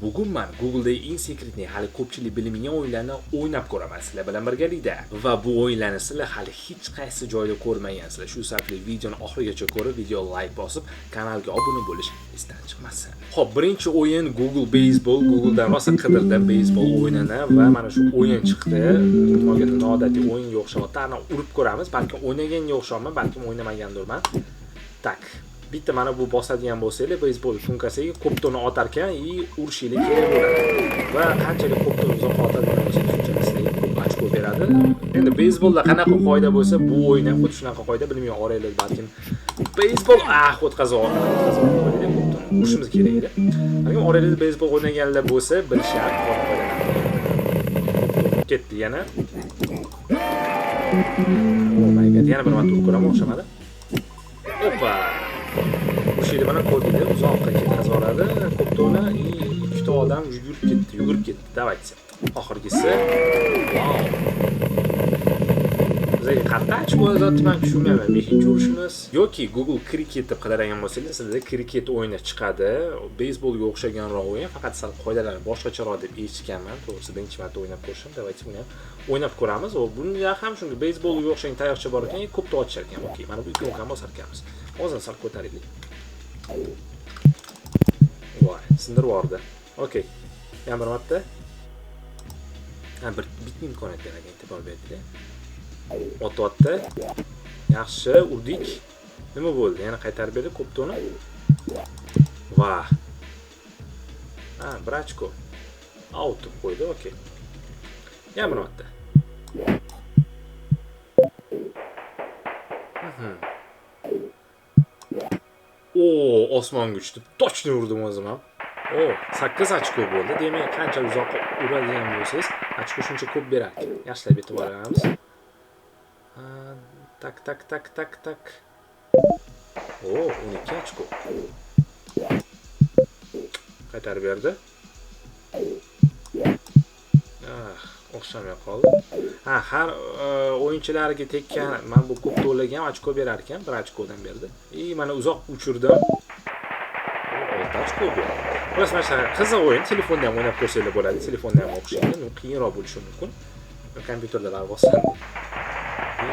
Bugun men Google'dagi eng секретный, hali ko'pchilik bilmagan o'yinlarni o'ynab ko'raman sizlar bilan birgalikda. Va bu o'yinlarni sizlar hali hech qaysi joyda ko'rmagansizlar. Shu sababli videoni oxirigacha ko'rib, video like bosib, kanalga obuna bo'lish esdan chiqmasin. Xo'p, birinchi o'yin Google Baseball. Google'dan rosa qidirdim baseball o'yinini va mana shu o'yin chiqdi. Nimaga noodatiy o'yinga o'xshayapti. Ana urib ko'ramiz. Balkim o'ynaganga o'xshayman, balkim o'ynamagandirman. Tak. Bitta mana bu bosadigan bo'lsanglar, beysbol ikunkasiga ko'ptoni otar ekan и urishinglar kerak bo'ladi. Va qanchalik ko'ptoni uzoqqa otadigan bo'lsangiz, shunchalik sizlarga ko'p ochko beradi. Endi beysbolda qanaqa qoida bo'lsa, bu o'yin ham xuddi shunaqa qoida, bilmayman, oranglar balkim beysbol o'tkazib oldi, ko'ptoni urishimiz kerak edi. Balkim oranglarda beysbol o'ynaganlar bo'lsa, bilishadi qoidalarni. Ketdi yana. Oh my god, yana bir marta urib ko'raman, o'xshamadi. Opa! O'sha mana ko'rdinglar, uzoqqa ketkazib yuboradi ko'ptoni и ikkita odam yugurib ketdi, yugurib ketdi. Давайте. Oxirgisi. Wow. Bizga qayerda ochko yozatdi, men tushunmayman. 5-urishimiz yoki Google Cricket deb qidirgan bo'lsangiz, sizlarda cricket o'yini chiqadi. Beysbolga o'xshaganroq o'yin, faqat sal qoidalari boshqacharoq deb eshitganman. To'g'risi birinchi marta o'ynab ko'rishim. Давайте buni ham o'ynab ko'ramiz. Va bunda ham shunga beysbolga o'xshagan tayoqcha bor ekan, ko'p otishar ekan. Okey, mana bu ikonkani bosar ekanmiz. Ozgina sal ko'taraylik. Voy, sindirib yubordi. Okey. Yana bir marta. Ha, bir bitta imkoniyat berar ekan, e'tibor berdi. Otyapti. Yaxshi, urdik. Nima bo'ldi? Yana qaytarib berdi ko'ptoni. Va. Ha, bir ochko. Out deb qo'ydi, okey. Yana bir marta. O, osmonga uchdi. Точно urdim o'zim ham. O, 8 ochko bo'ldi. Demak, qancha uzoqqa uradigan bo'lsangiz, ochko shuncha ko'p berar ekan. Yaxshilab e'tibor beramiz. Tak, tak, tak, tak, tak. O, 12 ochko. Qaytarib berdi. Ah, o'xshamay qoldi. Ha, har o'yinchilarga tekkan, mana bu ko'p to'lagan ochko berar ekan, bir ochkodan berdi. И mana uzoq uchirdim. 6 ochko berdi. Xullas, mana shunaqa qiziq o'yin, telefonda ham o'ynab ko'rsanglar bo'ladi, telefonda ham o'xshaydi, qiyinroq bo'lishi mumkin. Kompyuterda baribir oson.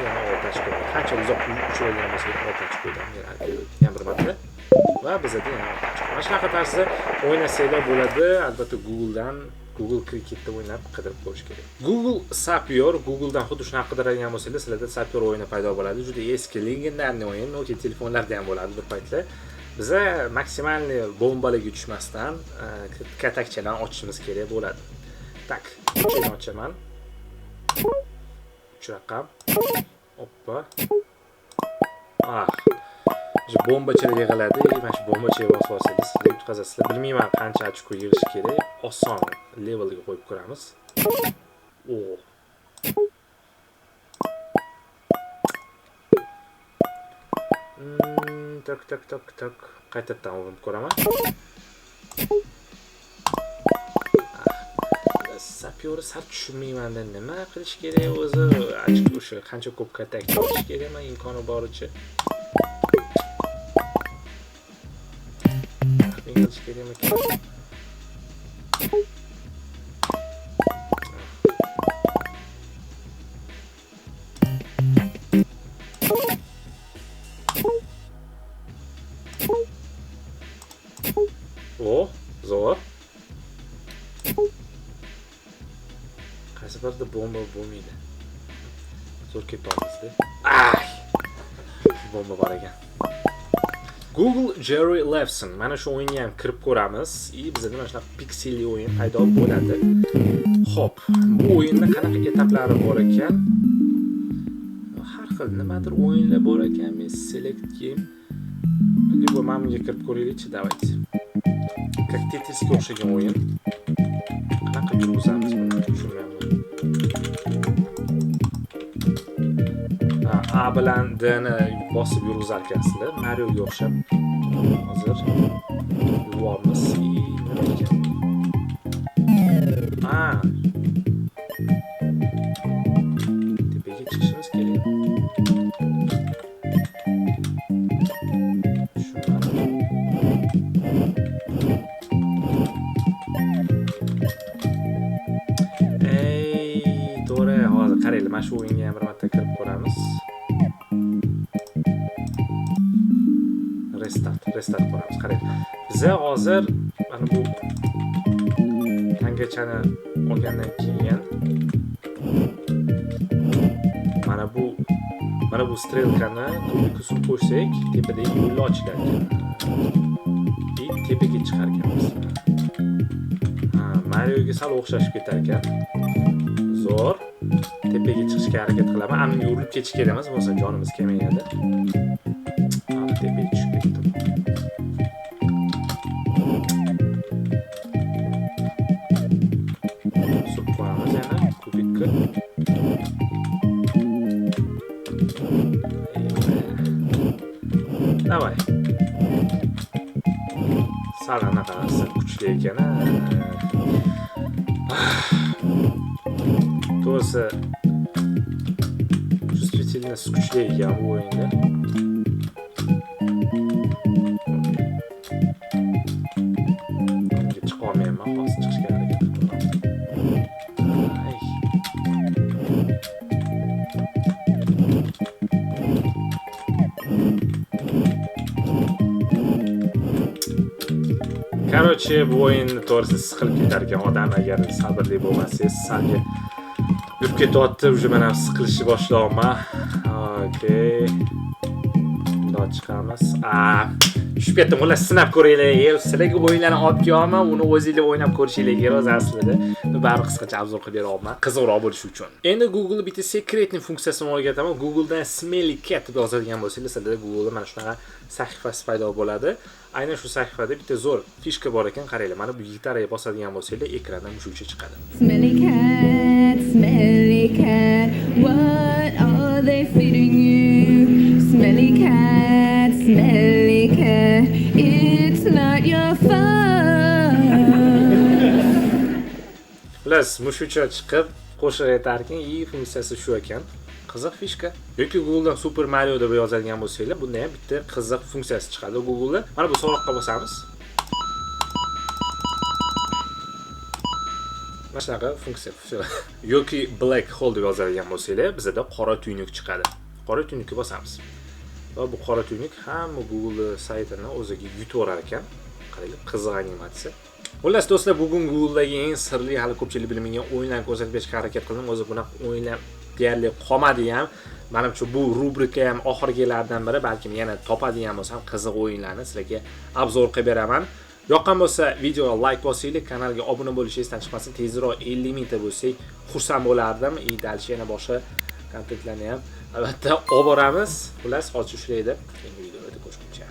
Yana 6 ochko. Qancha uzoq uchiradigan bo'lsak, 6 ochkodan beradi. Yana bir marta. Va bizda yana 6 ochko. Mana shunaqa tarzda o'ynasanglar bo'ladi. Albatta Google'dan Google Cricket'da o'ynab qidirib ko'rish kerak. Google Sapyor, Google'dan xuddi shunaqa qidiradigan bo'lsanglar, sizlarda Sapyor o'yini paydo bo'ladi. Juda eski, legendarniy o'yin, Nokia telefonlarda ham bo'ladi bir paytlar. Biza maksimalniy bombalarga tushmasdan katakchalarni ochishimiz kerak bo'ladi. Tak, uchini ochaman. 3 raqam. Oppa. Ah. Shu bombachalar yig'iladi. Mana shu bombachaga bosib olsangiz, sizlar yutqazasizlar. Bilmayman qancha ochko yig'ish kerak. Oson levelga qo'yib ko'ramiz. O. Tak, tak, tak, tak. Qaytadan urib ko'raman. Sapyorni sal tushunmayman-da, nima qilish kerak o'zi? Ochko o'sha qancha ko'p katak olish kerakmi imkoni boricha? Taxmin qilish kerakmikan? O, zo'r. Qaysi birida bomba bo'lmaydi. Zo'r ketyapmiz-da. Ay! Bomba bor ekan. Google Jerry Levson. Mana shu o'yinga ham kirib ko'ramiz. И bizda mana shunaqa pikselli o'yin paydo bo'ladi. Xo'p, bu o'yinda qanaqa etaplari bor ekan? Har xil nimadir o'yinlar bor ekan. Men select game. Либо mana bunga kirib ko'raylikchi, давайте. Как Tetrisga o'xshagan o'yin. Qanaqa yurg'izamiz buni tushunmayapman. A bilan D ni bosib yurg'izar ekansizlar. Marioga o'xshab. Hozir yuramiz. Nima ekan? A. Tepaga chiqishimiz kerak. Tushunmadim. Qaranglar, mana shu o'yinga ham bir marta kirib ko'ramiz. Restart ko'ramiz. Qaranglar. Biza hozir mana bu tangachani olgandan keyin mana bu strelkani kubikka surib qo'ysak, tepadagi yo'l ochilar ekan. И tepaga chiqar ekanmiz. Ha, Marioga sal o'xshashib ketar ekan. Zo'r. Tepaga chiqishga harakat qilaman. Ammo urilib ketish kerak emas, bo'lmasa jonimiz kamayadi. Ha, tepaga tushib ketdim. Surib qo'yamiz yana kubikka. Давай. Sal anaqasi kuchli ekan. To'g'risi чувствительность kuchli ekan bu o'yinda. Unga chiqa olmayman, hozir chiqishga harakat qilaman. Ay. Короче, bu o'yinni to'g'risi siqilib ketar ekan odam agar sabrli bo'lmasangiz, salga yurib ketyapti, уже men ham siqilishni boshlayapman. Okey. Bundoq chiqamiz. Tushib ketdim. Xullas, sinab ko'ringlar. Sizlarga o'yinlarni olib kelaman, uni o'zingizlar o'ynab ko'rishinglar kerak o'zi aslida. Baribir qisqacha obzor qilib beryapman, qiziqroq bo'lishi uchun. Endi Google bitta sekretni funksiyasini o'rgataman. Google'dan Smelly Cat deb yozadigan bo'lsangiz, sizlarda Google'da mana shunaqa sahifasi paydo bo'ladi. Aynan shu sahifada bitta zo'r fishka bor ekan, qaranglar. Mana bu gitaraga bosadigan bo'lsanglar, ekrandan mushukcha chiqadi. Smelly cat, smelly cat, what are they feeding you? Smelly cat, smelly cat, it's not your fault. Xullas, mushukcha chiqib qo'shiq aytar ekan, i funksiyasi shu ekan. Qiziq fishka. Yoki Google'dan Super Mario deb yozadigan bo'lsanglar, bunda ham bitta qiziq funksiyasi chiqadi Google'da. Mana bu so'roqqa bosamiz. Mana shunaqa funksiya. Yoki Black Hole deb yozadigan bo'lsanglar, bizda qora tuynuk chiqadi. Qora tuynukka bosamiz. Va bu qora tuynuk hamma Google saytini o'ziga yutib olar ekan. Qaranglar, qiziq animatsiya. Xullas do'stlar, bugun Google'dagi eng sirli, hali ko'pchilik bilmagan o'yinlarni ko'rsatib berishga harakat qildim. O'zi bunaqa o'yinlar deyarli qolmadi ham. Menimcha bu rubrika ham oxirgilardan biri, balkim yana topadigan bo'lsam qiziq o'yinlarni sizlarga obzor qilib beraman. Yoqqan bo'lsa videoga like bosinglar, kanalga obuna bo'lish esdan chiqmasin. Tezroq 50 mingta bo'lsak xursand bo'lardim. И дальше yana boshqa kontentlarni ham albatta olib boramiz. Xullas, hozir shular edi. Keyingi videolarda ko'rishguncha.